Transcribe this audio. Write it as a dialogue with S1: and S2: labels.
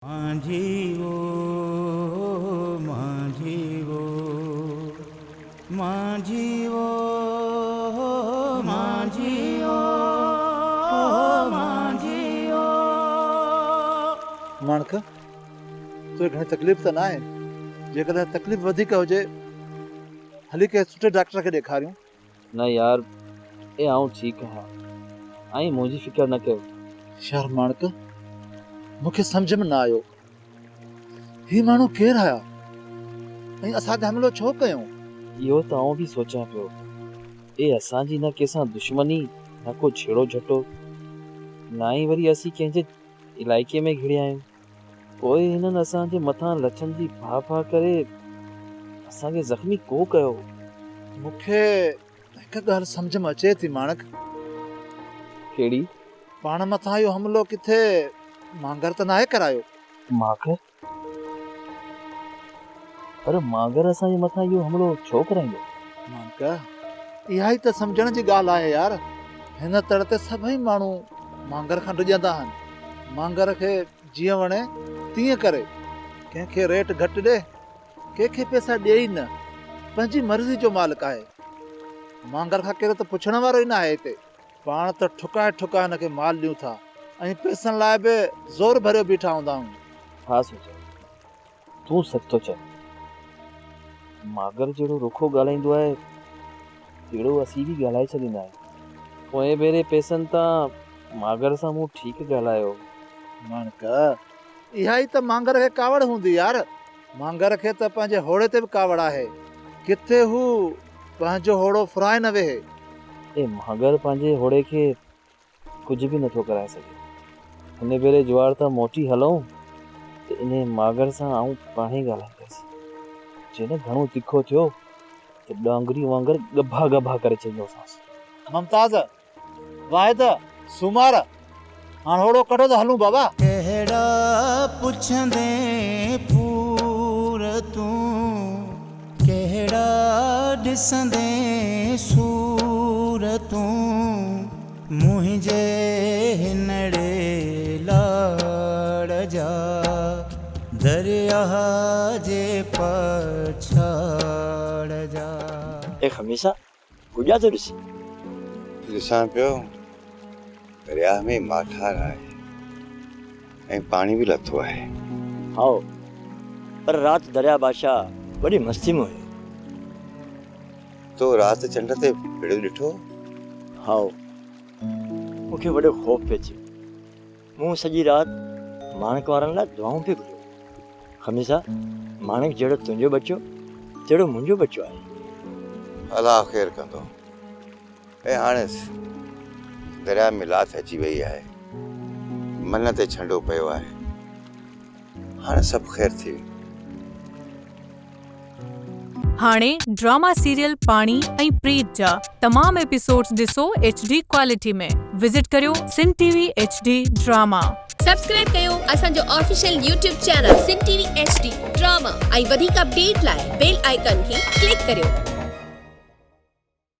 S1: مانجهي او مانجهي او مانجهي او مانجهي او مانجهي او.
S2: ماڻڪ، توکي گهڻي تڪليف ته ناهي؟ جيڪڏهن تڪليف وڌيڪ هجي، هلي ڪنهن سٺي ڊاڪٽر کي ڏيکاريون.
S3: نه يار اي آئون ٺيڪ آهيان ۽ منهنجي فڪر نه ڪيو.
S2: يار ماڻڪ مون کي سمجهه ۾ نه آيو هي ماڻهو ڪير هيا ۽ اسان تي حملو ڇو ڪيو؟
S3: اهو ته آئون به سوچيان پيو. اي اسان جي نه ڪنهن سان دشمني نه ڪو جهيڙو جهٽو نه ئي وري اسين ڪنهن جي علائقي ۾ گهڙيا آهيون. پوء هنن اسان جي مٿان لٺن جي ڦاهه ڦاهه ڪري اسان کي زخمي ڪو ڪيو.
S2: مون کي هڪ ڳالهه سمجهه ۾ اچي ٿي ماڻڪ.
S3: ڪهڙي؟
S2: پاڻ مٿان اهو حملو ڪٿي مانگر ته ناهي ڪرايو؟
S3: مانگر؟ پر مانگر اسان جي مٿان اهو حملو ڇو ڪرائيندو؟
S2: ماڻڪ، اها ئي ته سمجهڻ جي ڳالهه آهي يار. هن تڙ تي سڀئي ماڻهو مانگر کان ڊڄندا آهن. مانگر کي جيئن وڻي تيئن ڪري. ڪنهن کي ريٽ گهٽ ڏي، ڪنهن کي پئسا ڏئي ئي نه. پنهنجي مرضي جو مالڪ آهي. مانگر کان ڪير ته پڇڻ وارو ئي ناهي هتي. پاڻ ته ٺڪائي ٺڪائي هن کي مال ڏيون ٿا ۽ پئسن لاء به زور ڀريو بيٺا هوندا آهيون.
S3: ڇا سوچيو؟ تون سچ ٿو چئين. ماگر جهڙو رکو ڳالهائيندو آهي، تهڙو اسين به ڳالهائي ڇڏيندا آهيون. پوئين ڀيري پئسن تان ماگر سان مون ٺيڪ ڳالهايو.
S2: ماڻڪ، اها ئي ته مانگر کي ڪاوڙ هوندي يار. مانگر کي ته پنهنجي هوڙي تي به ڪاوڙ آهي. ڪٿي هو پنهنجو هوڙو ڦرائي نه ويهي.
S3: اي مانگر پنهنجي هوڙي کي ڪجهه به نٿو ڪرائي سگهي. هن ڀيري جوار تان موٽي هلون ته انهي ماگر سان آئون پاڻهي ڳالهائيندس. جي نه گهڻو تکو ٿيو ته ڏانگري وانگر ڳڀا ڳڀا ڪري ڇڏيندوسانس.
S2: ممتاز، واحد، سومار، هاڻ هوڙو ڪڍو ته هلون بابا.
S1: ڪهڙا پڇندين پور تون، ڪهڙا ڏسندين سور تون، منهنجي هنڙي لاڙ جا، درياهه جي پڇاڙ جا.
S4: اي خميسا! گڏيا ٿو ڏسين؟
S5: ڏسان پيو، درياهه ۾ ماٺار آهي ۽ پاڻي به لٿو آهي.
S4: هائو، پر رات درياهه بادشاهه وڏي مستي ۾ هيو.
S5: تو رات چنڊ تي ڀڙيو ڏٺو؟
S4: هائو، مون کي وڏو خوف پئي ٿيو. مون سڄي رات ماڻڪ وارن لاء دعائون پئي گهريون. خميسا، ماڻڪ جهڙو تنهنجو ٻچو، تهڙو منهنجو ٻچو آهي.
S5: الله خير ڪندو. اي هاڻي درياء ۾ لاٿ اچي وئي آهي. من تي ڇنڊو پيو آهي. هاڻي سڀ خير ٿي ويندو.
S6: هاڻي ڊراما سيريل پاڻي ۽ پريت جا تمام ايپيسوڊز ڏسو ايڇ ڊي ڪوالٽي ۾ وزٽ ڪريو Sindh T V H D drama.
S7: Subscribe ڪيو اسان جو official YouTube channel Sindh T V H D drama ۽ وڌيڪ اپڊيٽ لاء بيل آئيڪان کي ڪلڪ ڪريو.